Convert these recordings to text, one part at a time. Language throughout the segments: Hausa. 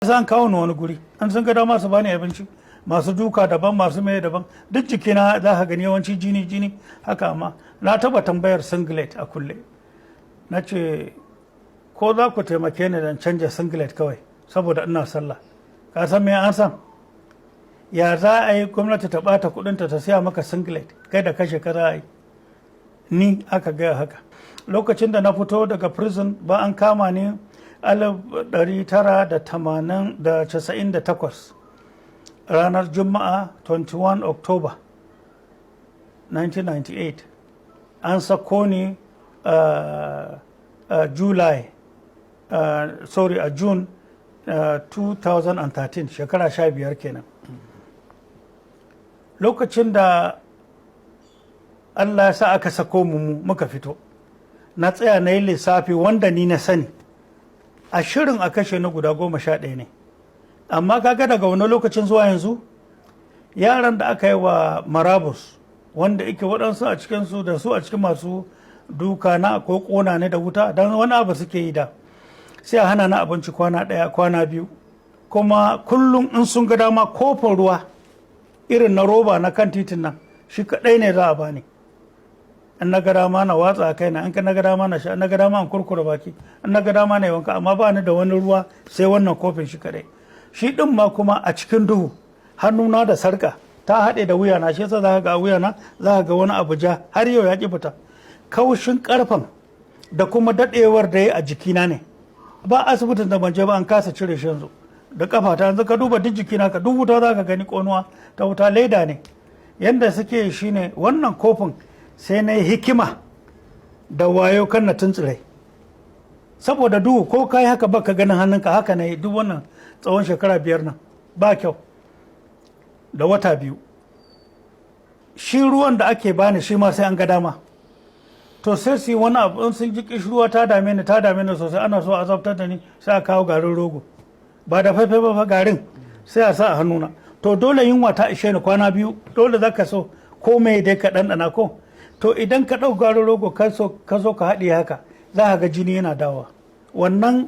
San kawo ni wani guri, an sun ga dama su bani abinci, masu duka daban, masu mai daban, duk jikina za ka gani yawanci jini jini haka. Amma na taba tambayar singlet a kulle, na ce ko za ku taimake ni don canja singlet kawai saboda ina sallah. Ka san me an san ya za a yi gwamnati ta bata kudinta ta siya maka singlet, kai da kashe ka za a yi? Ni aka gaya haka lokacin da na fito daga prison ba. An kama ni 1998, ranar Juma'a, 21 October 1998. An sako ni July, sorry, a June 2013, shekara 15 kenan. Lokacin da Allah ya sa aka sako mu muka fito, na tsaya na yi lissafi wanda ni na sani a shirin a kashe na guda 11 ne. Amma kaga daga wani lokacin zuwa yanzu, yaran da aka yi wa marabus, wanda ike waɗansu a cikinsu da su a cikin masu duka na ko ƙona ne da wuta, don wani abu suke yi da sai a hana na abinci kwana 1, kwana 2, kuma kullum in sun ga dama kofin ruwa irin na roba na kan titin nan shi kaɗai ne za a bani. In na ga dama na watsa a kaina, in na ga dama na sha, in na ga dama in kurkura baki, in na ga dama na yi wanka, amma ba ni da wani ruwa sai wannan kofin shi kaɗai. Shi ɗin ma kuma a cikin duhu, hannuna da sarka ta haɗe da wuyana. Shi yasa za ka ga wuyana, za ka ga wani abu ja, har yau ya ƙi fita. Kaushin ƙarfen da kuma daɗewar da ya a jikina ne. Ba asibitin da ban je ba, an kasa cire shi. Yanzu da kafa ta, yanzu ka duba duk jikina, ka duk wuta za ka gani, ƙonuwa ta wuta, leda ne. Yanda suke shine wannan kofin, sai na yi hikima da wayo kan na tuntsire saboda duhu, ko kai haka baka ganin hannunka. Haka na yi duk wannan tsawon shekara 5 nan ba kyau da wata 2. Shi ruwan da ake bani, shi ma sai an ga dama. To sai su yi wani abu, in sun ji kishirwa ta dame ni, ta dame ni sosai, ana so a azabtar da ni, sai a kawo garin rogo, ba da faifai ba fa, garin sai a sa a hannuna. To dole yunwa ta ishe ni kwana 2, dole za ka so ko mai dai ka ɗanɗana ko. To idan ka ɗau garin rogo ka so ka haɗiye haka, za ka ga jini yana dawowa. Wannan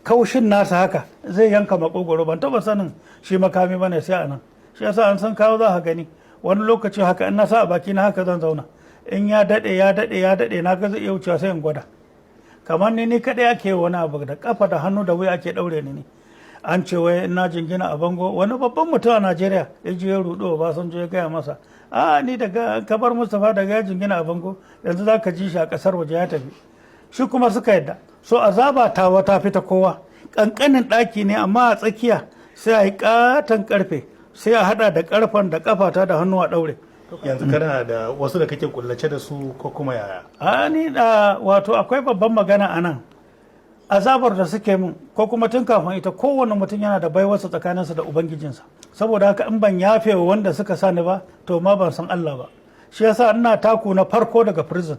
kaushin nasa haka zai yanka makogoro. Ban taɓa sanin shi makami ba ne sai a nan. Shi yasa an san kawo, za ka gani wani lokaci haka in na sa a baki na haka zan zauna. In ya daɗe, ya daɗe, ya daɗe, na ga zai iya wucewa, sai in gwada. Kamar ni kaɗai ake wani abu da kafa da hannu da wuya ake ɗaure ni ne. An ce wai ina jingina a bango. Wani babban mutum a Najeriya ya je ya rudo Obasanjo, ya gaya masa, a ni daga kabar Mustapha daga ya jingina a bango, yanzu za ka ji shi a kasar waje ya tafi. Shi kuma suka yadda. So azaba ta wata fita kowa. Kankanin ɗaki ne, amma a tsakiya sai a yi katon karfe, sai a hada da karfen da kafata da hannu a ɗaure. Yanzu kana da wasu da kake kullace da su ko kuma yaya? A ni da wato akwai babban magana a nan. Azabar da suke min, ko kuma tun kafin ita, kowane mutum yana da baiwarsa tsakaninsa da ubangijinsa. Saboda haka in ban yafe wa wanda suka sa ni ba, to ma ban san Allah ba. Shi yasa ina taku na farko daga prison,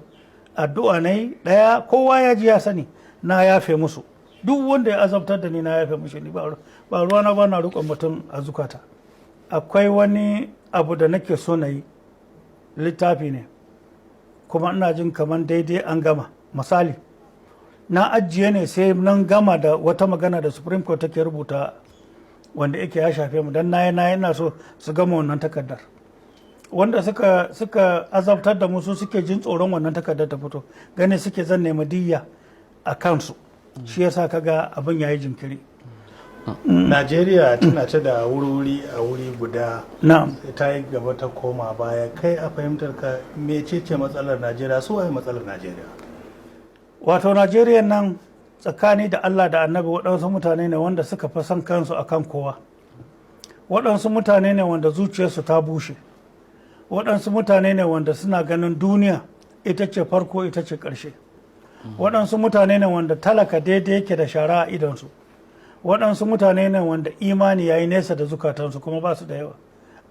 addu'a na yi ɗaya, kowa ya ji ya sani, na yafe musu. Duk wanda ya azabtar da ni, na yafe mushi. Ni ba ruwa na ba na riƙon mutum a zukata. Akwai wani abu da nake so na yi, littafi ne, kuma ina jin kamar daidai an gama. Misali, na ajiye ne sai nan gama da wata magana da Supreme Court take rubuta wanda yake ya shafe mu, don na yi ina so su gama wannan takardar. Wanda suka azabtar da mu, su suke jin tsoron wannan takardar ta fito, gani suke zan nemi diyya a kansu. Shi yasa kaga abin yayi jinkiri. Najeriya tana ta da wuri a wuri guda, Na'am. ta yi gaba ta koma baya. Kai a fahimtar ka, mecece matsalar Najeriya? Su waye matsalar Najeriya? Wato Najeriya nan, tsakani da Allah da Annabi, waɗansu mutane ne wanda suka fi son kansu akan kowa. Waɗansu mutane ne wanda zuciyarsu ta bushe. Waɗansu mutane ne wanda suna ganin duniya ita ce farko, ita ce ƙarshe. Waɗansu mutane ne wanda talaka daidai yake da shara a idonsu. Waɗansu mutane ne wanda imani ya yi nesa da zukatansu, kuma ba su da yawa.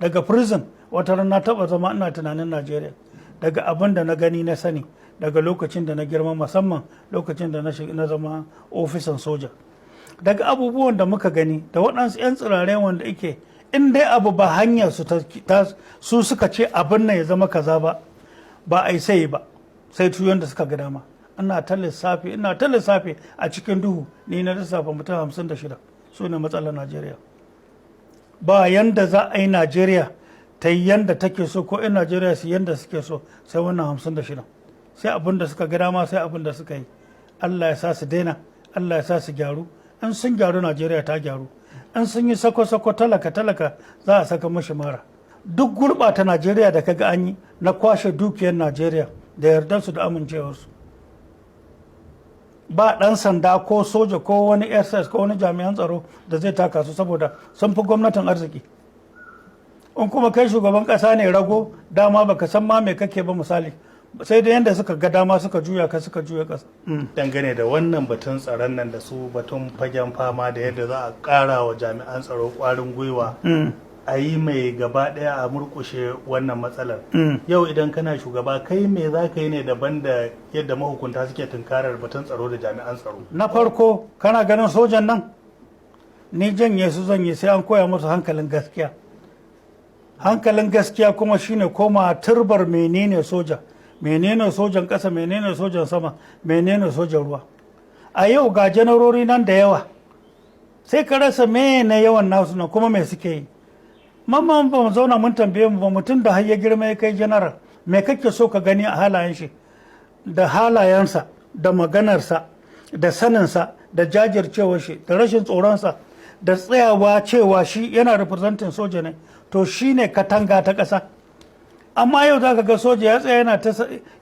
Daga prison wata ran na taɓa zama ina tunanin Najeriya, daga abin da na gani na sani daga lokacin da na girma, musamman lokacin da na zama ofisan soja, daga abubuwan da muka gani da waɗansu 'yan tsirare wanda ike in dai abu ba hanyar su su suka ce abin nan ya zama kaza ba, ba a yi sai ba, sai tuyon da suka ga dama. Ina ta lissafi, ina ta lissafi a cikin duhu, ni na lissafa mutum 56. Su ne matsalar Najeriya. Ba yanda za a yi Najeriya ta yi yanda take so, ko 'yan Najeriya su yanda suke so, sai wannan 56, sai abin da suka ga dama, sai abin da suka yi. Allah ya sa su daina, Allah ya sa su gyaru. In sun gyaru, Najeriya ta gyaru. In sun yi sako-sako, talaka talaka za a saka mashi mara. Duk gurɓata Najeriya da kaga an yi na kwashe dukiyar Najeriya da yardarsu da amincewarsu, ba ɗan sanda ko soja ko wani SS ko wani jami'an tsaro da zai taka su, saboda sun fi gwamnatin arziki. In kuma kai shugaban ƙasa ne rago, dama baka san ma me kake ba, misali, sai da yanda suka ga dama suka juya ka, suka juya ƙasa. Dangane da wannan batun tsaron nan da su batun fagen fama da yadda za a ƙara wa jami'an tsaro ƙwarin gwiwa, a yi mai gaba ɗaya a murƙushe wannan matsalar, yau idan kana shugaba, kai me za ka yi ne daban da yadda mahukunta suke tunkarar batun tsaro da jami'an tsaro? Na farko, kana ganin sojan nan, ni janye su zan yi, sai an koya musu hankalin gaskiya. Hankalin gaskiya kuma shine koma turbar menene soja, menene sojan ƙasa, menene sojan sama, menene sojan ruwa. A yau ga janarori nan da yawa, sai ka rasa me na yawan nasu na kuma me suke yi. Mamman, ba mu zauna mun tambaye mu ba, mutum da har ya girma ya kai general, me kake so ka gani a halayen shi, da halayensa, da maganarsa, da saninsa, da jajircewar shi, da rashin tsoronsa, da tsayawa cewa shi yana representing soja ne? To, shi ne katanga ta ƙasa. Amma yau za ka ga soja ya tsaya yana ta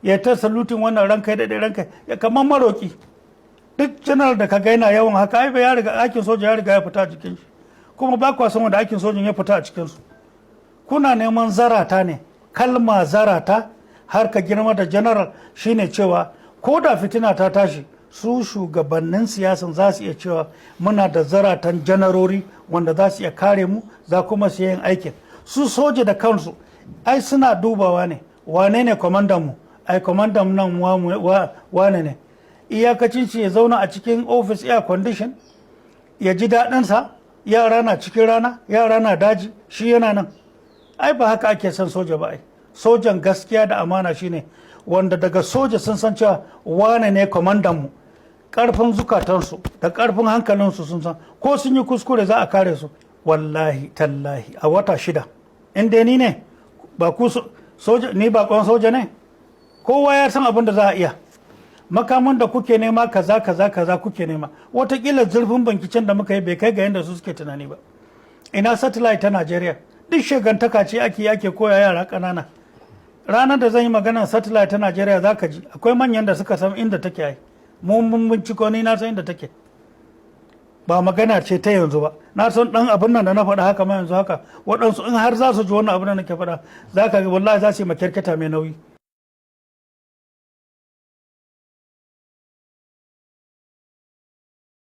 ya ta saluting, wannan ranka ya daɗe, ranka ya, kamar maroki. Duk janar da ka ga yana yawan haka, ai ya riga aikin soja ya riga ya fita a jikin shi. Kuma ba kwa san wanda aikin sojan ya fita a cikinsu. Kuna neman zarata ne. Kalma zarata har ka girma da general shine cewa ko da fitina ta tashi, su shugabannin siyasan za su iya cewa muna da zaratan janarori wanda za su iya kare mu, za kuma su yin aikin su. Soja da kansu ai suna dubawa ne, wane ne kwamandan mu? Ai kwamandan nan wane ne? Iyakacin shi ya zauna a cikin office, air condition, ya ji daɗinsa, yara na cikin rana, yara na daji, shi yana nan. Ai ba haka ake son soja ba. Ai sojan gaskiya da amana shine wanda daga soja sun san cewa wane ne kwamandan mu. Karfin zukatansu da karfin hankalinsu, sun san ko sun yi kuskure za a kare su. Wallahi tallahi, a wata 6, in dai ni ne, ba ku soja ni bakon soja ne, kowa ya san abin da za a iya. Makaman da kuke nema, kaza kaza kaza kuke nema, watakila zurfin binciken da muka yi bai kai ga yadda su suke tunani ba. Ina satellite ta Najeriya? Duk shegantaka ce ake koya yara ƙanana. Ranar da zan yi magana satellite ta Najeriya za ka ji akwai manyan da suka san inda take. Ai mu mun binciko, ni na san inda take. Ba magana ce ta yanzu ba. Na san dan abin nan da na faɗa haka ma yanzu haka, waɗansu in har za su ji wannan abin da nake faɗa, za ka ga wallahi za su yi makyarkata mai nauyi.